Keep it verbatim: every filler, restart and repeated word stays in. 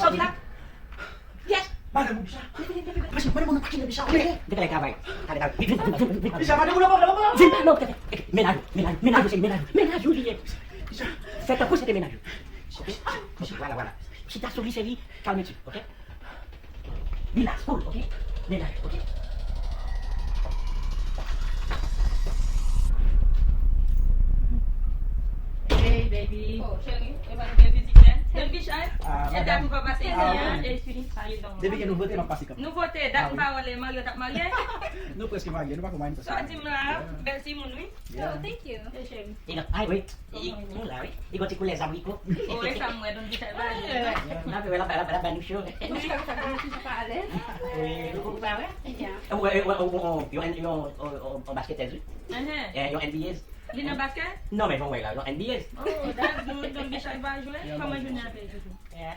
Sòti la. Yes. Madan Bicha. Mache, madan moun pa kite Bicha. Vin travay. Travay, travay. Vin, vin, vin, vin, vin, vin. Bicha, madan moun pa, pa, pa. Vin, non, tete. Menaj ou, menaj ou, menaj ou, cheri, menaj ou. Menaj ou li ye. Bicha. Fè tankou se te menaj ou. Ok? Voilà, voilà. Chita sou li, cheri. Kalme ti, ok? Relax, cool, ok? Relax, ok? Hey, baby. Oh, cheri, e pa gen vizitè. Don Bicha, e dat ou pa pase isi a, e fini, how you doing? Depi gen nouvote, m ap pase kanmenm. Nouvote, dat m pa wè lè marye, t ap marye. Nou prèske marye, nou pa fè marye, nou prèske marye. Sa w di m la, bèl timoun, wi. Yeah. Oh, thank you. Hey, cheri. Hey, look, ay, wait. I, nou la, wi. I gon ti koulè zabriko. Ou wè sa m wè, Don Bicha pa jwe. N ap wè, l ap, l ap, l ap ba nou cho. Wi, ou pa wè? Ou wè, ou wè, ou, ou, yon, yon, yon, yon, yon basketèz, wi. Eh, yon N B A. Li nan baskèt? Non, men jan w wè la, yon N B A. Oh, dat, Don, Don Bicha pa jwe. Kòman jounen an te ye toujou? Eh,